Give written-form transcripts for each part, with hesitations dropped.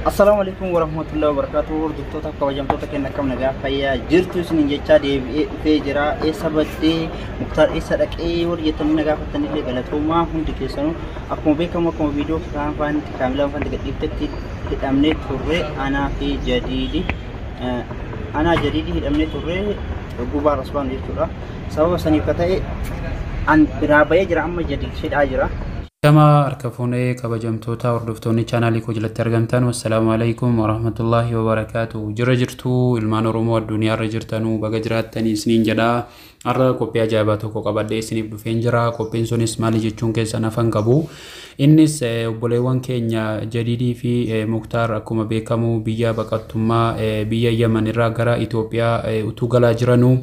Assalaamu alaikum warahmatullahi wabarakatuh. Hordoftoota kabajamtoota keenya, akkam nagaa fayyaa jirtu isiniin jechaa deebi'ee dhufee jira. Eessa baddee Muktaar, eessa dhaqee warri jettanii na gaafattanillee galatoomaa hundi keessanuu. Akkuma beekamu, akkuma viidiyoo kaan faanitti kaamilaan faanitti gadhiiftetti, hidhamnee turre. Anaa fi Jadiidi, anaa Jadiidi hidhamnee turre gubaa rasbaan jechuudha. Sababa saniif ka ta'e an biraa bahee jira, amma Jadiid hidhaa jira. Gama harka fuunee kabajamtoota hordoftoonni chaanaalii koo jalatti argamtan, wassalaamu alaikum warahmatullaahi wabarakaatu. Jira jirtuu ilmaan Oromoo addunyaarra jirtanuu, baga jiraattanii isiniin jedha. Har'a qophii ajaa'ibaa tokko qabadhee isiniif dhufeen jira. Qophiin sunis maali jechuun keessan hafan qabu. Innis obboleewwan keenya Jadiidii fi Muktaar akkuma beekamu biyya baqattummaa biyya Yaman irraa gara Itoophiyaa utuu galaa jiranuu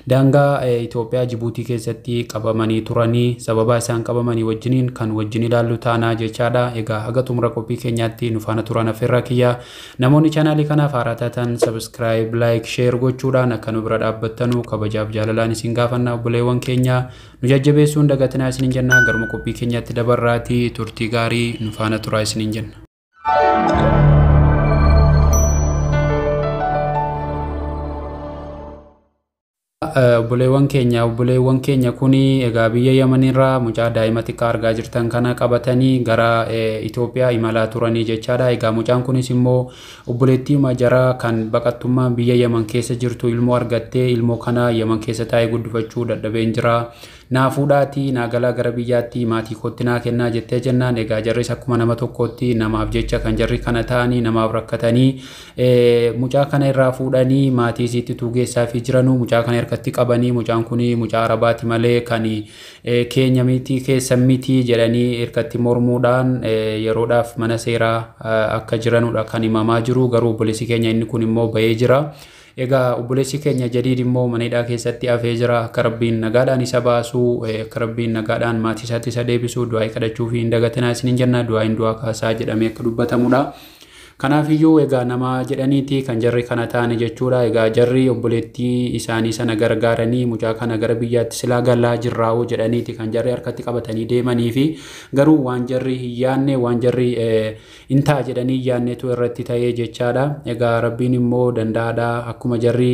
daangaa Itoophiyaa Jibuutii keessatti qabamanii turanii, sababa isaan qabamanii wajjiniin kan wajjin ilaallu taanaa jechaadha. Egaa haga xumura qophii keenyaatti nu faana turan affeerraa kiyya. Namoonni chaanaalii kanaaf haaraa taatan subscribe, like, share gochuudhaan akka nu bira dhaabbattanu kabajaaf jaalalaan isin gaafanna. Obboleewwan keenya nu jajjabeessuun dagatinaa isiniin jenna. Garuma qophii keenyaatti dabarraatii turtii gaarii nu faana turaa isiniin jenna. Obboleewwan keenya kuni egaa biyya Yamanirraa mucaa daa'ima xiqqaa argaa jirtan kana qabatanii gara Itoophiyaa imalaa turanii jechaadha. Egaa mucaan kunis immoo obboleettii jaraa kan baqattummaa biyya Yaman keessa jirtu ilmoo argattee, ilmoo kana Yaman keessa taa'ee guddifachuu dadhabeen jira. Naa fuudhaatii naa galaa, gara biyyaatti maatii kootti naa kennaa jettee jennaan, egaa jarris akkuma nama tokkootti namaaf jecha kan jarri kana ta'anii, namaaf rakkatanii mucaa kana irraa fuudhanii maatii isiitti tuugeessaa fi jiranuu mucaa kana harkatti qabanii, mucaan kun mucaa arabaati malee kan keenya miti, keessan miti jedhanii harkatti mormuudhaan yeroodhaaf mana seeraa akka jiranudha kan himamaa jiru. Garuu obboleessi keenya inni kun immoo bahee jira. Egaa obboleessi keenya Jadiid immoo mana hidhaa keessatti hafee jira. Akka Rabbiin nagaadhaan isa baasuu, akka Rabbiin nagaadhaan maatii isaatti isa deebisu du'aa kadhachuu fi hin dagatinaa isiniin jenna. Du'aayin du'aa kaasaa jedhamee akka dubbatamudha. Kanaafiyyuu egaa nama jedhaniiti kan jarri kana ta'ani jechuudha. Egaa jarri obboleettii isaanii sana gargaaranii mucaa kana gara biyyaatti silaa galaa jirraa'uu jedhaniiti kan jarri harkatti qabatanii deemanii fi garuu waan jarri hin yaanne, waan jarri hin ta'a jedhanii hin yaannetu irratti ta'ee jechaadha. Egaa Rabbiin immoo danda'aadha. Akkuma jarri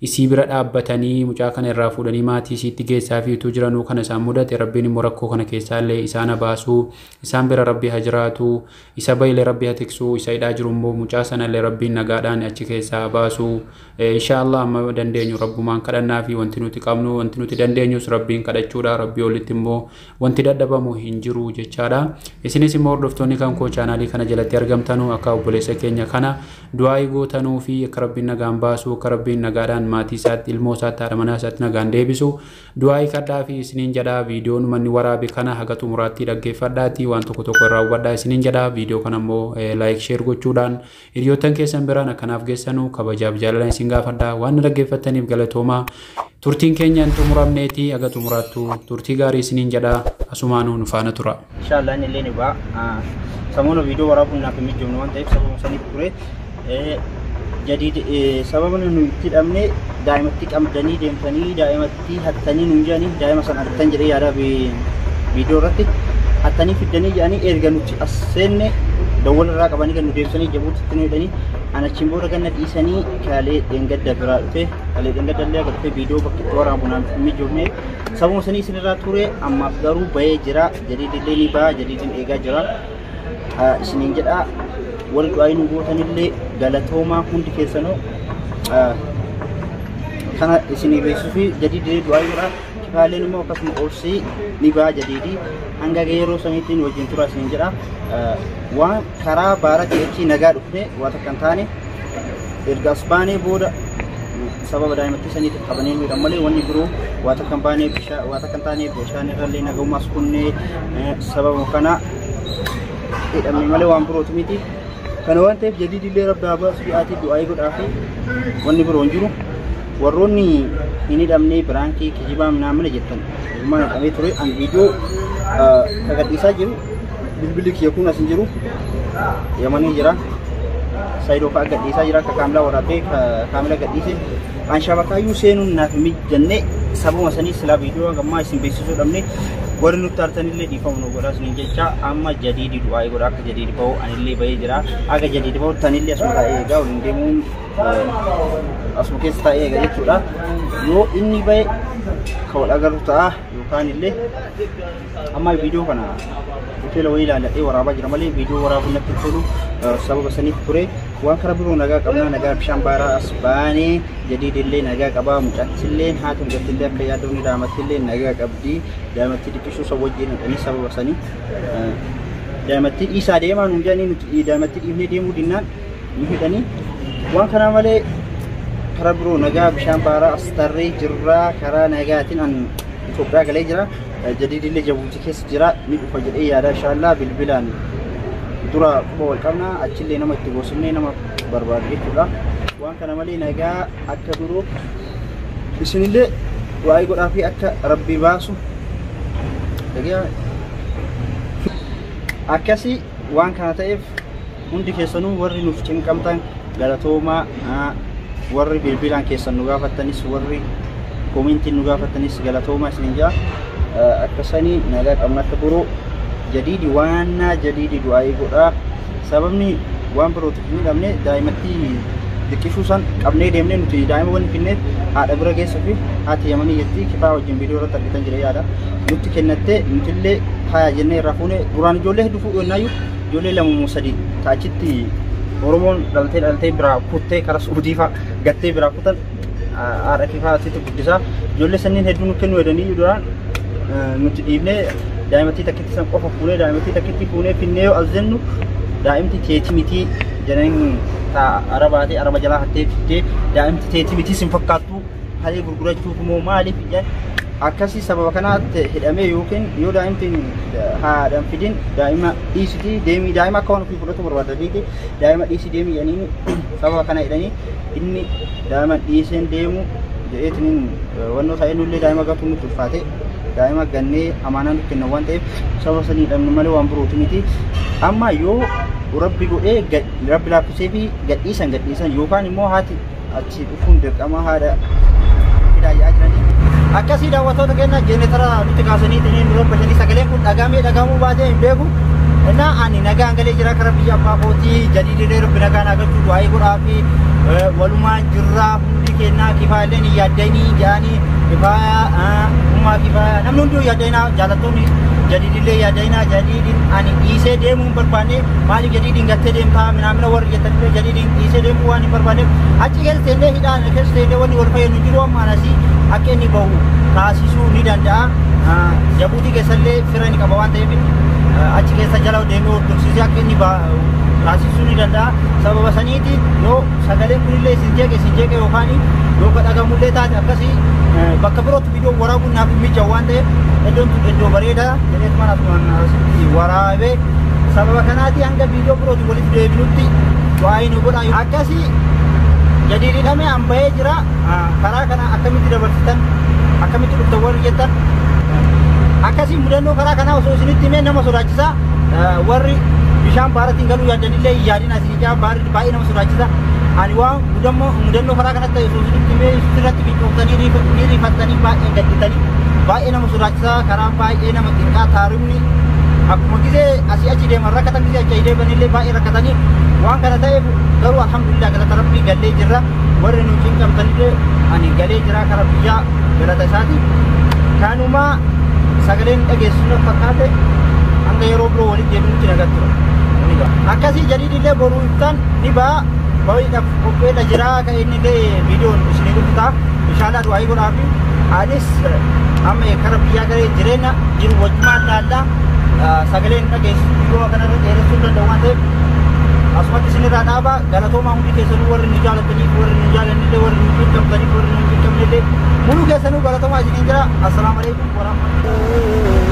isii bira dhaabbatanii mucaa kana irraa fuudhanii maatii isiitti geessaa fi utuu jiranuu kana isaan mudate, Rabbiin immoo rakkoo kana keessaa illee isaan baasuu, isaan bira Rabbi haa jiraatu, isa bayle Rabbi haa tiksuu, isa hidhaa jiru immoo mucaa sana illee Rabbiin nagaadhaan achi keessaa baasuu. Inshaallah amma dandeenyu Rabbumaan kadhannaa fi wanti nuti qabnu, wanti nuti dandeenyus Rabbiin kadhachuudha. Rabbii olitti immoo wanti dadhabamu hin jiru jechaadha. Isinis immoo hordoftoonni kan koo chaanaalii kana jalatti argamtanu akka obboleessa keenya kana du'aa gootanuu fi akka Rabbiin nagaan baasuu, akka Rabbiin nagaadhaan maatii isaatti, ilmoo isaatti, haadha manaa isaatti nagaan deebisu du'aa kadhaa fi isiniin jedha. Viidiyoon manni waraabe kana haga xumuraatti dhaggeeffadhaati waan tokko tokko irraa hubadhaa isiniin jedha. Viidiyoo kana immoo like, share gochuudhaan hiriyoottan keessan biraan akkanaaf geessanu kabajaaf jaalalaan isin gaafadha. Waan na dhaggeeffattaniif galatoomaa. Turtiin keenya hin xumuramneeti, haga xumuraattu turtii gaarii isiniin jedha. Asumaanuu nu faana tura. Inshallah inni illee ni ba'a. Samoona viidiyoo waraabuun naaf hin mijoofne waan ta'eef sababa saniif ture. Jadiid sababni nu itti hidhamne daa'imatti qabdanii deemtanii, daa'imatti hattanii nuun jedhanii, daa'ima sana argattan jedhee yaada viidiyoo irratti hattanii fiddanii jedhanii, erga nuti as seenne dawwala irraa qabanii kan nu deebisanii Jabuutitti nu hidhanii. An achiin booda ganna dhiisanii kalee dheengadda biraa dhufe. Kalee dheengadda illee akka dhufe viidiyoo bakki itti waraabu naaf hin mijoofne, sababuma sanii isinirraa ture. Ammaaf garuu bahee jira. Jadiid illee ni ba'a, Jadiidin eegaa jira isiniin jedha. Warri du'aa nu gootanillee galatoomaa hundi keessanuu. Kana isinii beeksisuu fi Jadiidillee du'aa godha. Kifaaleen immoo akkasuma obsii, ni ba'a Jadiidii, hanga yeroo saniitiin wajjin tura isiniin jedha. Waan karaa baaratii achii nagaa dhufne waa takka hin taane. Erga as baanee booda sababa daa'imatti saniitiif qabanii nu hidhan malee wanni biroo waa takka hin baane, bishaan waa takka hin taane, bishaan irrallee nagaumaas kunne sababa kana hidhamne malee waan birootu miti. Kana waan ta'eef Jadiidillee Rabbi haa baasu du'aatii du'aayii godhaa fi wanni biroo hin jiru. Warroonni hin hidhamne, biraankii kijibaa minaamina jettan, ilmaan hidhamee ture. An viidiyoo ka gadhiisaa jiru bilbilli kiyya kun as hin jiru, Yamanii jira. Saayidoo fa'a gadhiisaa jira, akka kaamilaa waraabee kaamila gadhiise. An shabakaayyuu seenuun naaf hin mijanne, sababa sanii silaa viidiyoo gammaa isin beeksisuu dhabne. Warri nutti artanillee dhiifama nu godhaa isiniin jecha amma jadiidi du'aa godha akka jadiidi ba'u anillee bahee jira. Akka jadiidi ba'u tanillee asuma taa'ee eegaa waliin deemuun asuma keessa taa'ee eega jechuudha. Yoo inni bahe kan wal agarru ta'a yookaan illee amma viidiyoo kana hoteela wayii ilaalladhee waraabaa jira malee viidiyoo waraabuun natti tolu sababa saniif ture. Waan karaa biroo nagaa qabnaa nagaa bishaan baaraa as baanee jadiidillee nagaa qabaa mucattillee haati mucattillee akka yaaddoonni daamattillee nagaa qabdi daamatti dhiqisuu san wajjin hidhanii sababa sanii daamatti dhiisaa deemaa nuun jedhanii nuti daamatti dhiifnee deemuu dinnaan nu hidhanii waan kanaa malee karaa biroo nagaa bishaan baaraa as tarree jirraa karaa nagaatiin an Itoophiyaa galee jira. Jadiidillee Jabuutii keessa jira ni dhufa jedhee yaada inshaallaa bilbilaan dura quba wal qabna achillee nama itti goosifnee nama barbaadu jechuudha. Waan kana malee nagaa akka biroo isinillee du'aa godhaa fi akka rabbi baasu akkasii waan kana ta'eef hundi keessanuu warri nuuf cinqamtan galatoomaa warri bilbilaan keessan nu gaafattanis warri koomentiin nu gaafattanis galatoomaa isinin jaa akkasanii nagaa qabna akka biroo jadiidi waannaa jadiidi du'aa'ii godhaa sababni waan birootiif hin dhabne daa'imatti diqqishuu san qabnee deemnee nuti daa'ima wanni finneef haadha bira geessuu fi haati yamanii jetti kifaa wajjin viidiyoo irratti argitan jira yaada nutti kennattee nutillee haya jennee irraa fuune duraan ijoollee hedduu fuudhu jennaayyuu ijoollee lama moo sadii taachitti Oromoon dhaltee dhaltee biraa kuttee karaa Suudii fa'aa gattee biraa kutan haadha kifaa asitti guddisaa ijoollee sanniin hedduu nu kennu jedhanii duraan nuti dhiifnee daa'imattii takkitti san qofa fuunee daa'imattii takkitti fuunee finnee yoo as jennu daa'imti teeti mitii jedhanii arabaatee araba jalaa hattee fiddee daa'imti teeti mitii sin fakkaattu halee gurgurachuuf moo maaliif akkasii sababa kanaatti hidhamee yookiin yoo daa'imti haadhan fidin daa'ima dhiisitii deemii daa'ima akka waan ofii fudhatu barbaadaniiti daa'ima dhiisii deemii jedhanii sababa kana hidhanii inni daa'ima dhiiseen deemu jedheetiin wannoo ta'ee nullee daa'ima gatuu nutti ulfaate daa'ima gannee amaanaa nutti kennan waan ta'eef sababa sanii hidhamne malee waan birootu miti. Amma yoo rabbi godhee rabbi laaffisee fi gadhiisan gadhiisan yookaan immoo haati achi dhufuun dirqama haadha fidaa jedhaa jiranii. Akkasii daawwattoota keenya jeenetara nutti kaasanii ittiin nu rabbashanii sagaleen kun dhagamee dhagamuu baatee hin beeku. Innaa ani nagaan galee jira karaa biyya abbaa kootii jadiidilee rabbi nagaan haa galchu du'aa'ii godhaa fi walumaan jirraa hundi kennaa kifaaleen hin yaaddanii jedhanii kifaayaa ummaa kifaayaa namni hunduu yaaddinaa jaalattoonni jadiidillee yaaddinaa jadiidin ani dhiisee deemuu hin barbaanne maaliif jadiidin gattee deemtaa minaamina warri jettanillee jadiidin dhiisee deemuu waan hin barbaanneef achi keessa seennee hidhaan keessa seennee wanni wal fayyadu hin jiru amma anasii akka inni bahu taasisuu ni danda'a. Jabuutii keessallee fira ni qaba waan ta'eef achi keessa jala deemee hordofsiisee akka inni taasisuu ni danda'a. Sababa saniiti yoo sagaleen kunillee isin jeeqe isin jeeqe yookaan yoo dhagahamullee taate akkasii bakka birootti viidiyoo waraabuun naaf hin mijaa'u waan ta'eef iddoon tun iddoo bareedaa jedheetumaan asumaan asitti waraabee sababa kanaati hanga viidiyoo birootti walitti deebinutti waa'ee nu godhaa. Akkasii jadiid hidhamee an bahee jira karaa kana akkamitti dabarsitan akkamitti dhuftan warri jettan akkasii mudannoo karaa kanaa osoo isinitti himee nama sodaachisa warri bishaan baaratiin galuu yaaddanillee hin yaadin asii ijaa baarri baay'ee nama sodaachisa. Ani waan mudannoo karaa kanatti ta'e osoo isinitti himee isirratti fincooftanii ni rifattanii baay'ee gadditanii baay'ee nama sodaachisa karaa baay'ee nama xiqqaa taarifni akkuma gisee asii achi deeman rakkatan gisee achi deemanillee baay'ee rakkatanii waan kana ta'eef garuu alhamdulillah galata rabbii gallee jirra warri nu cinqamtanillee ani galee jira karaa biyyaa galata isaati. Kanuma sagaleen dhageessinu fakkaate hanga yeroo biroo walitti deebinutti nagatti tura. Akkasii jadiidillee boruu ibsaan ni ba'a baay'eedhaaf qopheedha jira kan inni illee viidiyoon isinii dhufu ta'a. Inshaallah du'aa'ii godhaa fi anis amma kara biyyaa garee jireenya jiru wajjumaan laallaa sagaleen dhageessu viidiyoo kanarra dheeressuu hin danda'u waan ta'eef asumatti isinirraa dhaaba galatoomaa hundi keessanuu warri nu jaalataniif warri nu jaalannillee warri nu cinqamtaniif warri nu cinqamnillee muluu keessanuu galatoomaa isiniin jira. Assalaamu alaikum warahmatullahi.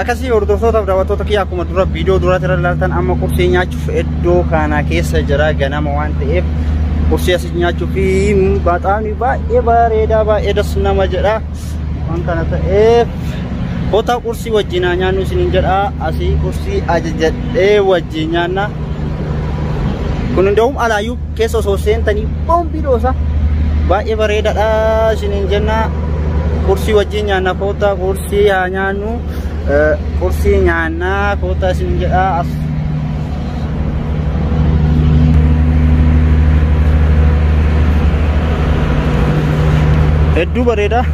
Akkasii hordoftootaaf daawwattoota kiyya, akkuma dura viidiyoo duraatti irra ilaaltan, amma qursii nyaachuuf iddoo kana keessa jira. Ganama waan ta'eef qursii asii nyaachuuf fi baxaamni baay'ee bareedaa, baay'ee das nama jedha. Waan kana ta'eef kottaa qursii wajjin haa nyaannu isiniin jedha. Asii qursii ajajadhee wajjin nyaanna. Kun hunda'uun alaayyuu keessa osoo seentanii boombii dhoosa. Baay'ee bareedaadha isiniin jenna. Qursii wajjin nyaanna, kottaa qursii haa nyaannu. Qursii nyaannaa, kottaa isiniin jedha. As hedduu bareeda.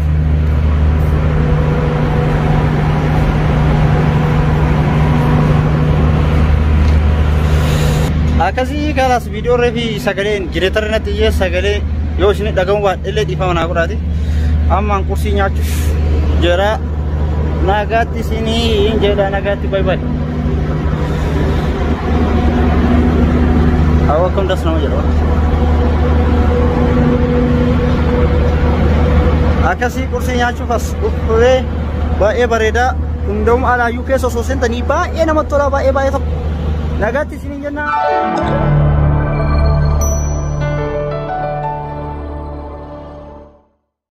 Akkasii kalaas viidiyoo reefi sagaleen jireetarra natti iyyee, sagalee yoo isin dhagahu baadhe dhiifama naa godhaati. Ammaan qursii nyaachuuf jira. Nagaatti isinii jedha, nagaatti, bye bye. Awwa, akkam das nama jedha. Akkasii qursii nyaachuuf as dhufee baay'ee bareeda. Hunda'uun alaayyuu keessa osoo seentanii baay'ee namatti tola, baay'ee baay'ee tokko. Nagaatti isiniin jenna.